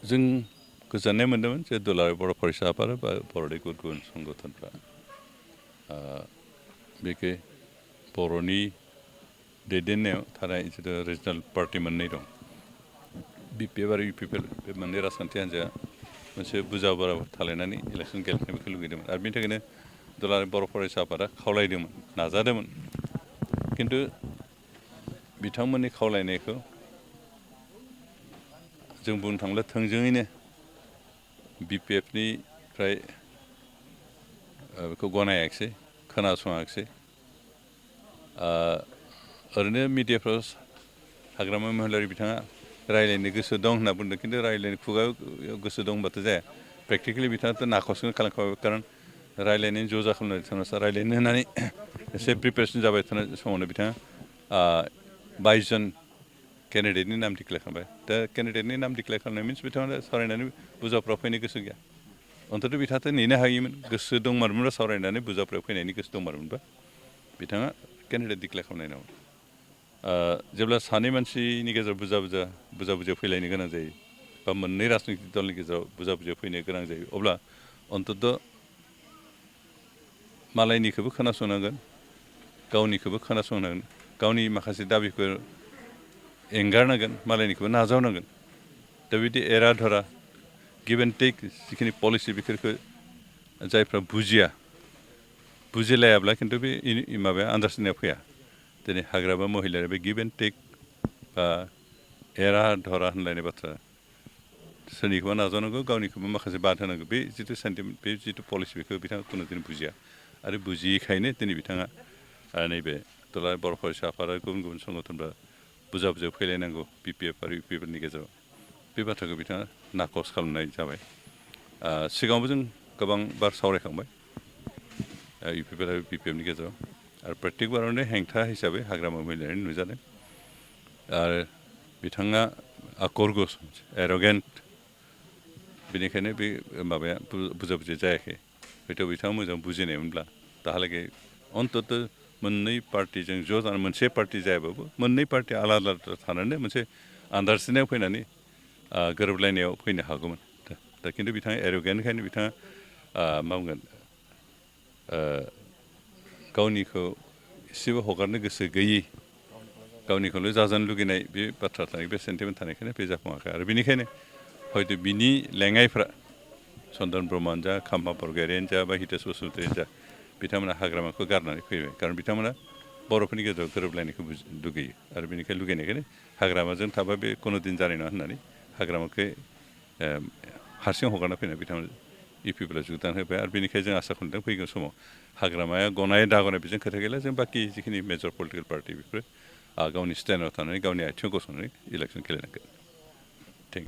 जों गोजोननाय मोन्दोंमोन जे दुलाराय बर' फरायसा आफाद बा बर'नि गुबुन गुबुन संगठनफ्रा बेखौ बर'नि दैदेननायाव थानाय जिथु रिजनाल पार्टि मोननै दं BPF आरो UPPL बे मोननै राजखान्थि हान्जाया मोनसे बुजा बारा थालायनानै इलेक्सन गेलेनो बेखौ लुगैदोंमोन आरो बेनि थाखायनो दुलाराय बर' फरायसा आफादा खावलायदोंमोन नाजादोंमोन खिन्थु बिथांमोननि खावलायनायखौ जों बुंनो थाङोब्ला थोंजोङैनो BPFनिफ्राय बेखौ गनायाखिसै खोनासङाखिसै ओरैनो मिडियाफ्राव हाग्रामा महिलारि बिथाङा रायज्लायनो गोसो दं होनना बुंदों खिन्थु रायज्लायनो खुगायाव गोसो दं होनबाथ' जाया प्रेक्टिकेलि बिथाङाथ' नाखसखौनो खालामखाबाय खारन रायज्लायनायनि ज' जाखांनाय थानोसै रायज्लायनो होननानै एसे प्रिपेरेसन जाबाय थानाय समावनो बिथाङा 22 जन केन्डिडेटनि नाम डिक्लेयार खालामबाय दा केन्डिडेटनि नाम डिक्लेयार खालामनाय मिन्स बिथाङा सावरायनानै बुजाफ्राव फैनो गोसो गैया अन्तत' बिथाङाथ' नेनो हायोमोन गोसो दंमारमोनबा सावरायनानै बुजाफ्राव फैनायनि गोसो दंमारमोनबा बिथाङा केन्डिडेट डिक्लेयार खालामनाय नङा जेब्ला सानै मानसिनि गेजेराव बुजा फैलायनो गोनां जायो बा मोननै राजनितिक दलनि गेजेराव बुजा फैनो गोनां जायो अब्ला अन्तत' मालायनिखौबो खोनासंनांगोन गावनिखौबो खोनासंनांगोन गावनि माखासे दाबिफोर एंगारनांगोन मालायनिखौबो नाजावनांगोन दा बिदि एरा धरा गिभ एन्ड टेक जिखिनि पलिसि बेफोरखौ जायफ्रा बुजिलायाब्ला खिन्थु बे माबाया आन्दारस्टेन्डिंआ फैया दिनै हाग्रामा महिलाया बे गिभ एन्ड टेक बा एरा धरा होनलायनाय बाथ्रा सोरनिखौबा नाजावनांगौ गावनिखौबो माखासे बाद होनांगौ बे जिथु सेन्टिमेन्ट बे जिथु पलिसि बेखौ बिथाङा खुनु दिन बुजिया आरो बुजियैखायनो दिनै बिथाङा नैबे दुलाराय बर' फरायसा आफाद आरो गुबुन गुबुन संगठनफ्रा बुजा फैलायनांगौ BPF आरो UPPLनि गेजेराव बे बाथ्राखौ बिथाङा नाकस खालामनाय जाबाय सिगाङावबो जों गोबां बार सावरायखांबाय UPPL आरो BPFनि गेजेराव आरो प्रत्येकबारावनो हेंथा हिसाबै हाग्रामा महिलारि नुजादों आरो बिथाङा आकरगस एर'गेन्ट बेनिखायनो बे माबाया बुजा जायाखै हयथ' बिथाङा मोजां बुजिनायमोनब्ला दाहालागै अन्तत' मोननै पार्टिजों ज' जानानै मोनसे पार्टि जायाबाबो मोननै पार्टि आलादा आलादा थानानै मोनसे आन्दारस्टेन्डिंआव फैनानै गोरोबलायनायाव फैनो हागौमोन दा खिन्थु बिथाङा एर'गेन्टखायनो बिथाङा मा बुंगोन गावनिखौ एसेबो हगारनो गोसो गैयि गावनिखौल' जाजानो लुगैनाय बे बाथ्रा थानाय बे सेन्टिमेन्ट थानायखायनो बे जाफुङाखै आरो बेनिखायनो हयथ' बिनि लेङाइफ्रा चन्दन ब्रह्मआनो जा खाम्फा बरगयारियानो जा बा हितेश बसुमतारियानो जा बिथांमोना हाग्रामाखौ गारनानै फैबाय खारन बिथांमोना बर'फोरनि गेजेराव गोरोबलायनायखौ लुगैयो आरो बेनिखायनो लुगैनायखायनो हाग्रामाजों थाबा बे कुनु दिन जानाय नङा होननानै हाग्रामाखौ हारसिं हगारना फैनानै बिथांमोना UPPLआ जुगदान होबाय आरो बेनिखायनो जों आसा खालामदों फैगौ समाव हाग्रामाया गनाय दागनाय बेजों खोथा गैला जों बाखि जिखिनि मेजर पलिटिकेल पार्टि बेफोर गावनि स्टेन्डआव थानानै गावनि आथिङाव गसंनानै इलेक्सन गेलेनांगोन